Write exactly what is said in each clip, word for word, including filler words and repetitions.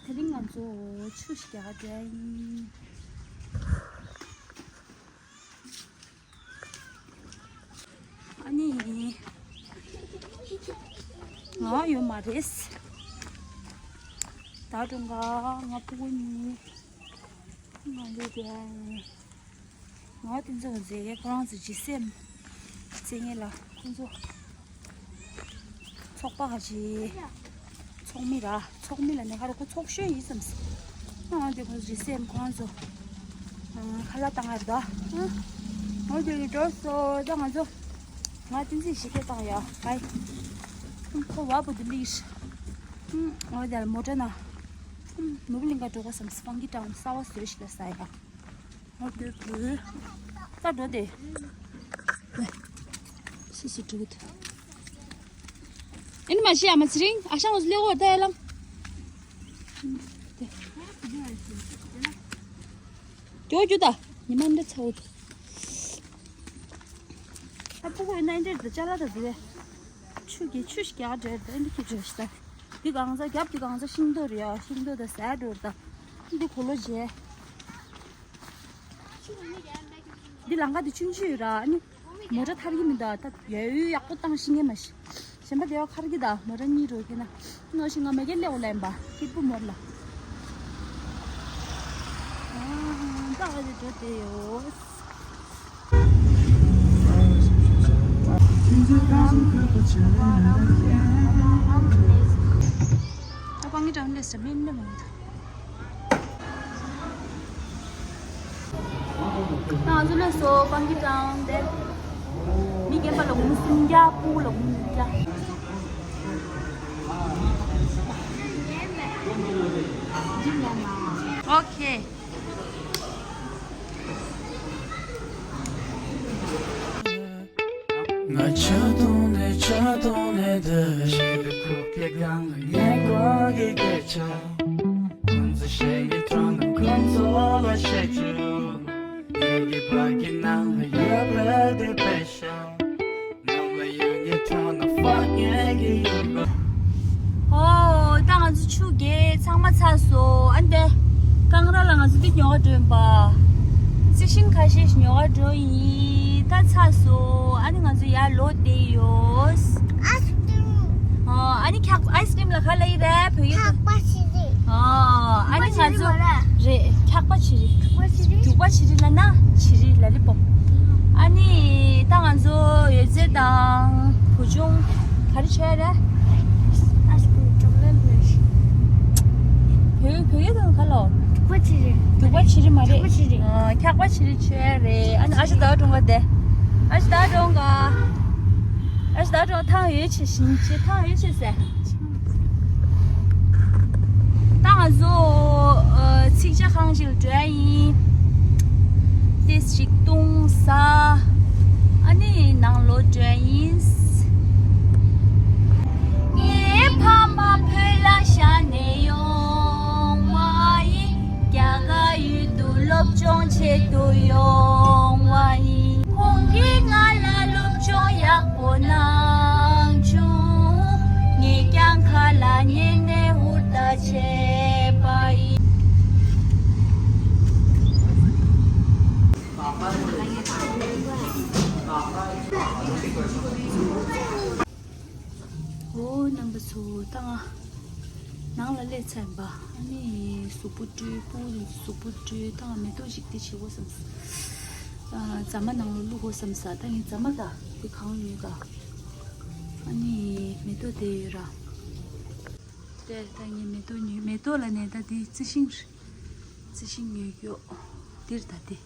དེ་རིང་ང་ཚོ་ཆུ་ཞིག་རྒྱག་འགྲོ་ཡིན། ཨ་ནི། ང་ཡོད་མ་རེད། ད་དྲུང་ག་ང་ཕྲུ་གུ་གཉིས། ང་འདི་དེ། ང་དེ་ཚོ་མཛེས་ཁོ་རང་ཚོ་ཇི་སེམས་མཛེས་ངེས་ལ་ཁོ་ཚོ་ཚོགས་པ་ག་ཅི་ཚོགས་མི་ར་ཚོགས་མི་ལ་ནས་ཁ་ར་ཁོ་ཚོགས་ཤོས་ཡིན་བསམ་སོང་། ང་དེ་ཁོ་ཚོ་ཇི་སེམས་ཁོ་རང་ཚོ་ཁ་ལག་བཏང་ཡ་རེད་ད། ང་དེ་གི་འགྲོ་སོ་ད་ང་ཚོ་ང་དེ་ཚོའི་ཞིག་གི་བཏང་ཡ་ཀའི། ཁོ་བ་བུ་དེ་ལིག་ང་དེ་མོ་ཊ་ན་ནུབ་གླིང་ག་འགྲོ་ག་བསམ་སོང་། ཕང་གི་ཀྲང་ས་བ་བཟོས་ཤིག་ལ་ས་ཡ། ཨོ་ཀེ་ཀེ། ས་འགྲོ་དེ། ཤི་ཤི་འགྲོ་གི་འདུག་ཨེ་ནི་མ་ཤི་ཨ་མ་ཚེ་རིང་ཨ་ཞང་འོ་ལེ་འོ་ད་ཨེ་ལམ། ཀྱོ་ཀྱོ་ད་ཉི་མ་འདྲ་ཚ་འོ་དེ། ད་ཕྲུ་གུ་ཡིན་ན་འདྲ་ད་ཅ་ལག་ད་ཟེར། ཆུ་གི་ཆུ་ཞིག་རྒྱག་འདྲ་ད་འདི་ཁྱི་འདྲ་ཞིག་ད། འདི་གང་ཟག་རྒྱབ་ཀྱི་གང་ཟག་ཤིང་ཏོག་རེད་ཡ། ཤིང་ཏོག་ད་ཟ་འགྲོ་ད། འདི་གོ་ལོ་བྱས། འདི་ལམ་ཁ་འདི་ཆུང་ཆུང་ཡོད་ར། ཨ་ནི་མོ་ཊ་ཐར་གྱི་མི་འདུག་ད་ཡོད་ཡོད་ཡག་པོ་བཏང་ཤེས་ངེས་མ་ཤེས། གཞན་པ་དེ་བ་ཁར་གྱི་ད་མོ་ཊ་གཉིས་འགྲོ་ཁྱེད་ན། ནོ་ཞིག་ང་མ་གི་ལེའོ་ལེན་པ་སྐྱིད་པོ་མོར་ལ། ད་ཨ་ནི་འགྲོ་དེ་ཡོད། ད་ང་ཚོ་ལྷོ་སོ་སྤང་ཁྱི་ཀྲང་དེ། མི་རྒན་པ་ལ་འུ་སུམ་བརྒྱ། ཕྲུ་གུ་ལ་འུ་ཉིས་བརྒྱ། ཨོ་ཁེ། ང་ཆ་གཏོང་ནས་ཆ་གཏོང་ནས་འདི་ཞིག་ཏུ་ཁུག་གི་སྒང་ལ་ངས་ཀོ་གི་སྐད་ཆ། ཁོང་ཚོ་ཞེ་གི་ཐོག་ན་ཁོང་ཚོ་ལ་བཤད་རྒྱུ། ངའི་བག་གི་ནང་ལ་ཡོད་པའི་དེ་པེ་ཤ། ནང་ལ་ཡོད་ངའི་ཐོག་ན་ཧྥ་ངའི་གི་ཡོད་པ། ཨོ། ད་ང་ཚོ་ཆུ་རྐྱལ་ཚང་མ་ཚར་སོང་། ཨ་ནི་དེ་ཀང་ར་ལ་ང་ཚོ་འདི་ཉོ་ག་འགྲོ་ཡིན་པ། རྩི་ཤིང་ཁ་ཤས་ཤིག་ཉོ་ག་འགྲོ་ཡིན། ད་ཚར་སོང་། ཨ་ནི་ང་ཚོ་ཡར་ལོག་བསྡད་ཡོད། ཨ་ཨ་ནི་འཁྱག་ཨའི་སི་ཀྲིམ་ལ་ག་ལབ་ཡི་རེད་བོད་ཡིག་ཏུ། འཁྱག་པ་བྱི་རིལ། ཨ་ཨ་ནི་ང་ཚོ་རེད། འཁྱག་པ་བྱི་རིལ། རྒྱུག་པ་བྱི་རིལ་ལབ་ན་བྱི་རིལ་ལ་ལི་པོབ། ཨ་ནི་ད་ང་ཚོ་ཡོད་ཚད་དང་བུ་ཆུང་ག་རེ་མཆོད་རེད། བོད་བོད་ཡིག་དང་ག་ལོ། རྒྱུག་པ་བྱི་རིལ། རྒྱུག་པ་བྱི་རིལ་མ་རེད། འཁྱག་པ་བྱི་རིལ། འཁྱག་པ་བྱི་རིལ་མཆོད་རེད། ཨ་ནི་ཨ་ཞ་ཟླ་བ་སྒྲོལ་དཀར་དེ། ཨ་ཞ་ཟླ་བ་སྒྲོལ་དཀར། ཨ་ཞ་ཟླ་བ་སྒྲོལ་དཀར་ཐང་ཡོད་ཆེ་ཞིང་ཆེ་ཐང་ཡོད་ཆེ་ཟེར། ད་ང་ཚོ་ཚིག་ཇ་ཁང་ཞིག་ལ་འགྲོ་ཡ་ཡིན། ཏོག་ཙམ་བཏུང་ཟ། ཨ་ནི་ནང་ལོགས་འགྲོ་ཡ་ཡིན། ངའི་ཕ་མ་བོད་ལ་ཤར་ནས་ཡོང་བ་ཡིན། རྒྱ་གར་ཡུལ་དུ་སློབ་སྦྱོང་བྱེད་དུ་ཡོང་བ་ཡིན། ཁོང་གིས་ང་ལ་སློབ་སྦྱོང་ཡག་པོ་གནང་བྱུང་། ངས་ཀྱང་ཁ་ལག་ཉན་ནས་ཧུར་ཐག་བྱས་པ་ཡིན། འོ་རྣམ་པ་ཚོ། ད་ང་ནང་ལ་སླེབས་ཚར་ཡིན་པ། ཨ་ནི་གཟུགས་པོ་བཀྲུས། ཕྲུ་གུ་གཟུགས་པོ་བཀྲུས། ད་ང་མེ་ཏོག་ཅིག་འདི་བྱེད་དགོས་བསམ། ཨ། རྫ་མ་ནང་ལ་བླུག་དགོས་བསམ་ས། ད་ངས་རྫ་མ་ད་འདི་གང་ཡོད་ད། ཨ་ནི་མེ་ཏོག་དེ་ཡོད་ར། དེ་ད་ངས་མེ་ཏོག་ཉོས། མེ་ཏོག་ལ་ནས་ད་འདི་རྩི་ཤིང་རེད། རྩི་ཤིང་ཉོས་ཡོད། འདིར་ད་འདི།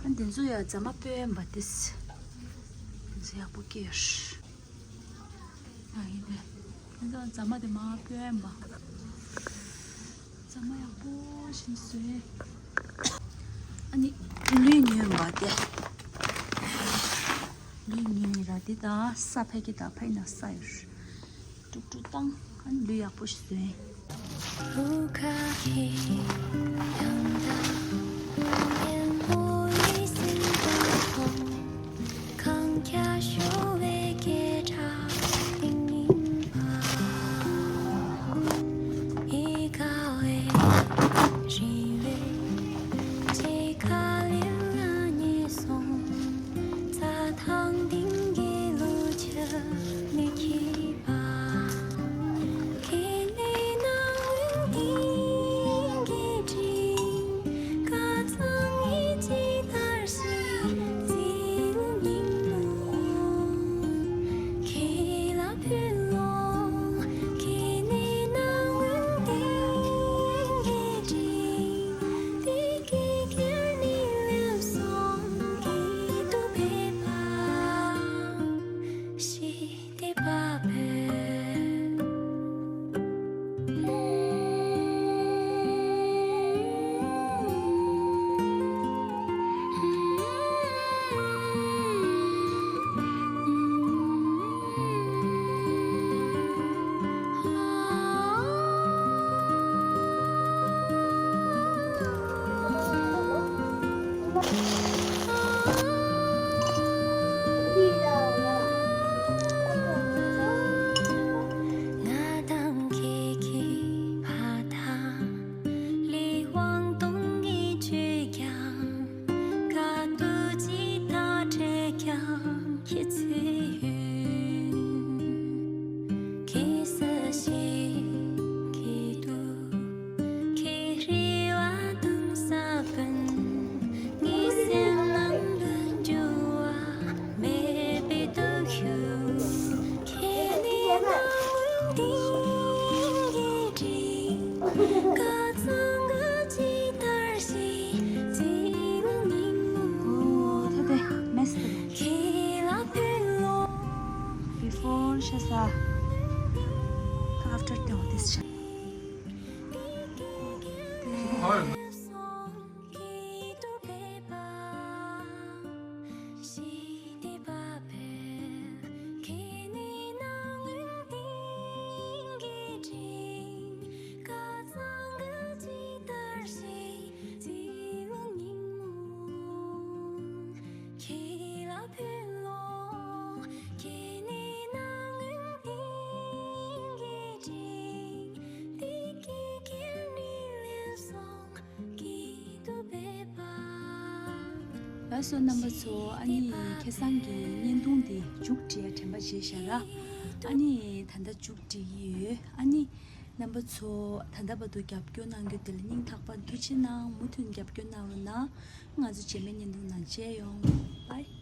ཨ་འདི་ཚོ་ཡ་རྫ་མ་སྤོས་ཡ་ཡིན་པ་དེ། འདི་ཚོ་ཡག་པོ་སྐྱེས་ཡོད་རེད། ཨ་ཡིན་པས། ཁྱེད་ཚོ་རྫ་མ་དེ་མར་སྤོས་ཡིན་པ། རྫ་མ་ཡག་པོ་ཞིག་བཟོས། ཨ་ནི་ལུད་ཉོས་ཡིན་པ་དེ། ལུད་ཉོས་ཡིན་ར། དེ་དང་ས་ཕ་གི་དང་ཕ་ཡི་ན་ས་ཡོད། དཀྲུག་དཀྲུག་བཏང་། ཨ་ནི་ལུད་ཡག་པོ་ཞིག་བཟོས། ཨོ་ད་དེ་མེ་སི་དེ། Before ཤ་ཟ། After དེ་འོ་དེ་ཤ། ལགས་སོ་རྣམ་པ་ཚོ། ཨ་ནི་ཁ་སང་གི་བརྙན་ཐུང་འདི་མཇུག་སྒྲིལ་ཡ་དྲན་པ་བརྗེད་བཞག་ར། ཨ་ནི་ད་ལྟ་མཇུག་སྒྲིལ་གྱི་ཡོད། ཨ་ནི་རྣམ་པ་ཚོ་ད་ལྟ་བར་དུ་རྒྱབ་སྐྱོར་གནང་རྒྱུ་དེ་ལ་སྙིང་ཐག་པ་ཐུགས་རྗེ་གནང་། མུ་མཐུད་རྒྱབ་སྐྱོར་གནང་རོགས་གནང་། ང་ཚོ་རྗེས་མའི་བརྙན་ཐུང་ནང་མཇལ་ཡོང་། Bye།